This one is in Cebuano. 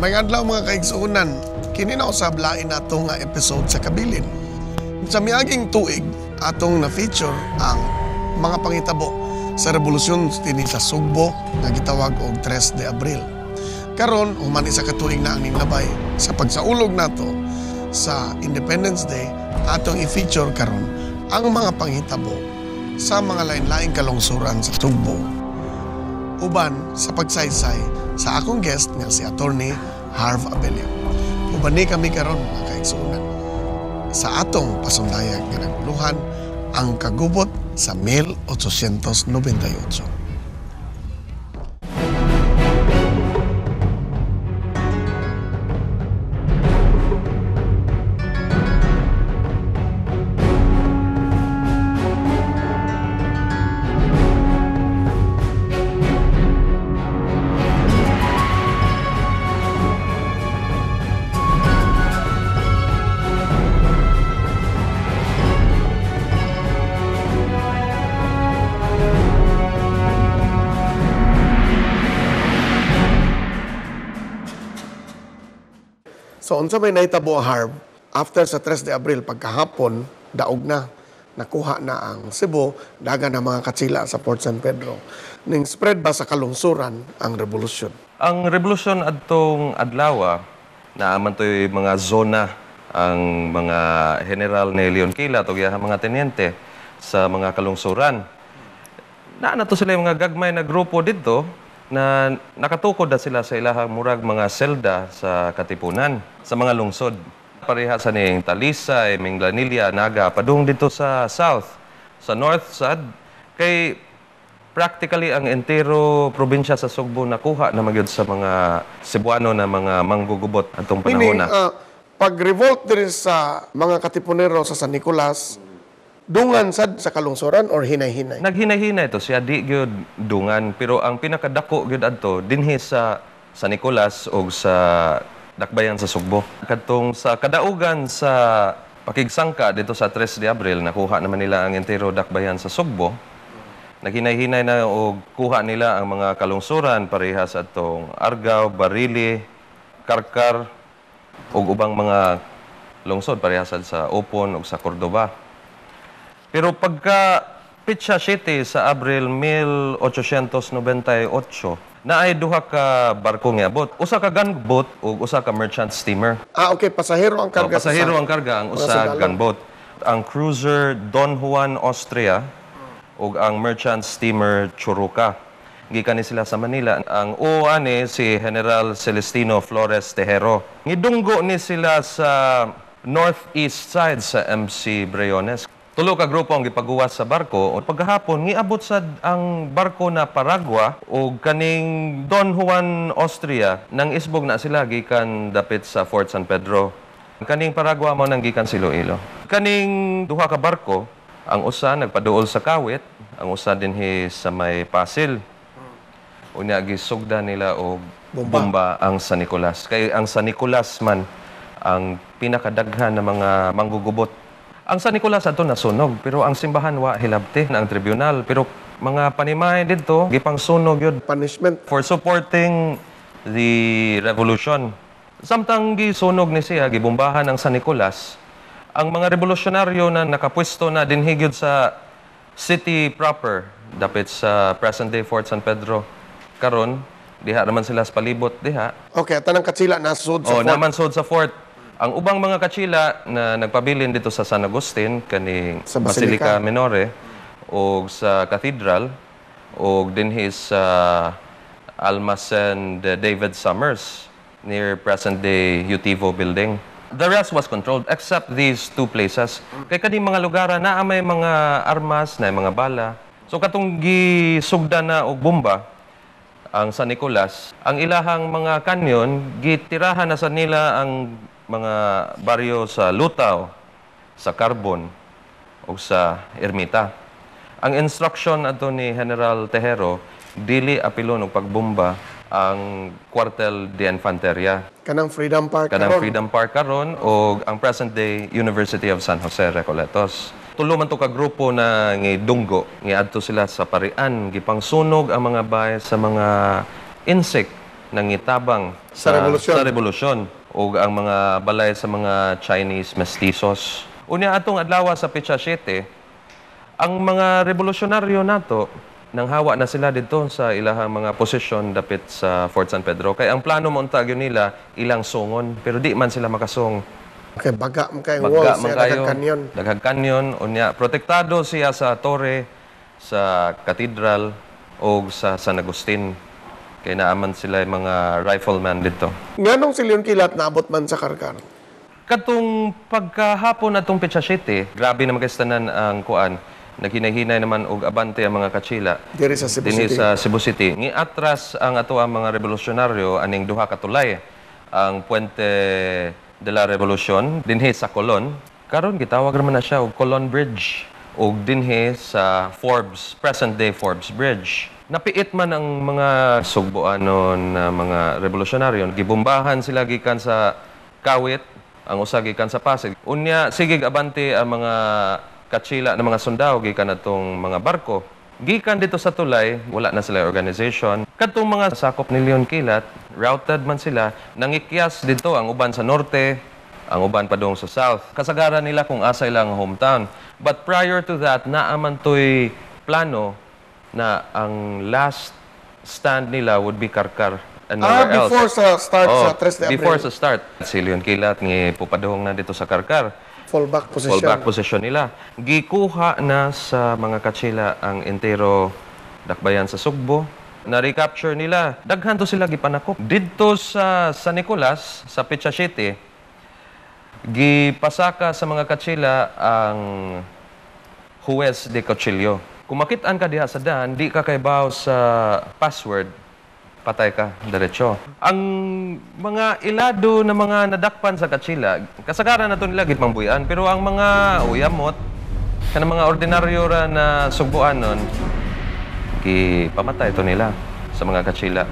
May adlaw, mga kaigsuonan, kini na usab lain nato nga episode sa Kabilin. Sa miaging tuig, atong na-feature ang mga pangitabo sa revolusyon dinhi sa Sugbo nga gitawag og 3 de Abril. Karon, human isa ka tuig na ang ninglabay sa pagsaulog nato sa Independence Day, atong i-feature karon ang mga panghitabo sa mga lain-laing kalungsuran sa Sugbo. Uban sa pagsaysay sa akong guest nga si Attorney Harv Abella. Uban ni kami karon, mga kaigsuonan, sa atong pasundayag nga naguluhan ang kagubot sa 1898. So unsa may nahitabo, Harv, after sa 3 de Abril, pagkahapon, daog na, nakuha na ang Cebu, daga na mga katsila sa Port San Pedro. Ning spread ba sa kalungsuran ang revolusyon? Ang revolusyon adtong adlaw, naaman to'y mga zona ang mga general ni Leon Kilat o iyahang mga tenyente sa mga kalungsuran. Naa na to sila yung mga gagmay na grupo dito na nakatukod na sila sa ilahang murag mga selda sa Katipunan, sa mga lungsod. Pareha sa ning Talisay, Minglanilla, Naga, padung dito sa south, sa north sad, kay practically ang entero probinsya sa Sugbo nakuha na magyud sa mga Cebuano na mga manggugubot atong panahon Meaning, na. Pag-revolt diri sa mga Katipunero sa San Nicolas, dungan sad sa kalungsuran or hinay-hinay? Naghinay-hinay to siya, di gyud dungan, pero ang pinakadako gyud adto dinhi sa San Nicolas og sa Dakbayan sa Sugbo. Kadtong sa kadaugan sa pakigsangka dito sa 3 de Abril, nakuha naman nila ang entero Dakbayan sa Sugbo. Naghinay-hinay na og kuha nila ang mga kalungsuran parehas atong Argao, Barili, Karkar ug ubang mga lungsod parehas sa Opon ug sa Cordoba. Pero pagka pitsa 7 sa Abril 1898, naay duha ka barko nga abot. Usa ka gunboat ug usa ka merchant steamer. Ah, okay. Pasahero ang karga. Oh, pasahero ang karga, ang mga usa sundalo. gunboat. Ang cruiser Don Juan Austria ug ang merchant steamer Churuca. Gikan ni sila sa Manila. Ang uo ani si General Celestino Flores Tejero. Ngidunggo ni sila sa northeast side sa MC Briones. Tulo ka grupo ang gipaguwas sa barko. O pagkahapon, ngiabot sad ang barko na Paragua o kaning Don Juan Austria nang isbog na sila gikan dapit sa Fort San Pedro. Kaning Paragua mo nang gikan sa Iloilo. Kaning duha ka barko, ang usa nagpaduol sa Kawit, ang usa dinhi sa may Pasil. Unya gisugda nila og Bomba. Bomba ang San Nicolas. Kay ang San Nicolas man ang pinakadaghan ng mga manggugubot. Ang San Nicolas adto nasunog, pero ang simbahan wa hilabti na ang tribunal. Pero mga panimay didto gipangsunog yun Punishment. For supporting the revolution. Samtang gisunog ni siya, gibombahan ang San Nicolas, ang mga revolusyonaryo na nakapwesto na dinhi gyud sa city proper, dapit sa present-day Fort San Pedro. Karon, diha naman sila sa palibot diha. Okay, tanang katsila nasud sa Oh, fort. naman sud sa fort. Ang ubang mga katsila na nagpabilin dito sa San Agustin, kaning Sa Basilica. Basilica Minore, o sa Cathedral, o dinhi sa Almacen de David Summers, near present-day Utivo building. The rest was controlled except these two places. Kay kaning mga lugar na may mga armas, na mga bala. So katong gisugda na og bomba ang San Nicolas, ang ilahang mga kanyon, gitirahan na sa nila ang mga baryo sa Lutaw, sa Carbon, o sa Ermita. Ang instruction adto ni General Tejero, dili apilon og pagbomba ang Cuartel de Infanteria. Kanang Freedom Park Kanang karon. Freedom Park karon o ang present day University of San Jose Recoletos. Tulo man to ka grupo na ngidunggo, ngiadto sila sa parian, gipangsunog ang mga bahay sa mga insect. nangitabang sa revolusyon. Sa revolusyon ug ang mga balay sa mga Chinese mestizos. Unya atong adlaw sa petsa 7, ang mga revolusyonaryo nato nanghawa na sila didto sa ilahang mga posisyon dapit sa Fort San Pedro. Kay ang plano mo unta gyud nila ilang sungon, pero di man sila makasung. Okay, baga man kayong Bagga walls, man siya kayo. daghang kanyon. Daghang kanyon. Unya, protektado siya sa tore, sa katedral, o sa San Agustin. Kay naaman sila yung mga rifleman dito. Nganong si Leon Kilat naabot man sa Karkar? Katong pagkahapon atong petsa 7, grabe naman kay tanan ang kuan. Naghinahinay naman og abante ang mga Kachila. Diri sa Cebu Dinhi City. sa Cebu City. Ngiatras ang ato ang mga revolusyonaryo aning duha ka tulay. Ang Puente de la Revolucion dinhi sa Colon. Karon gitawag naman na siya og Colon Bridge ug dinhi sa Forbes, present day Forbes Bridge. Napiit man ang mga Sugboanon na mga revolusyonaryo. Gibombahan sila gikan sa Kawit, ang usa gikan sa Pasig. Unya sige abante ang mga Kachila na mga sundao gikan atong mga barko. Gikan dito sa tulay, wala na sila organization. Kadtong mga sakop ni Leon Kilat, routed man sila, nangikyas dito ang uban sa norte, ang uban padung sa south. Kasagaran nila kung asa ilang hometown. But prior to that, naaman to'y plano na ang last stand nila would be Karkar and nowhere else. Before sa start Oh, sa 3 de Abril. Before sa start. Si Leon Kilat ngi pupadong na dito sa Karkar. Fallback position. Fallback position nila. Gikuha na sa mga Kachila ang entero dakbayan sa Sugbo. Na-recapture nila. Daghan to sila gipanakop. Didto sa San Nicolas, sa Petsa 7, gipasaka sa mga Kachila ang Juez de Cuchillo. Kung makitaan ka diha sa daan, di ka kaybaw sa password, patay ka, diretso. Ang mga ilado na mga nadakpan sa Kachila, kasagaran na to nila gipangbuyan, pero ang mga uyamot, kanang mga ordinaryo ra na Sugboanon, gipamatay to nila sa mga Kachila.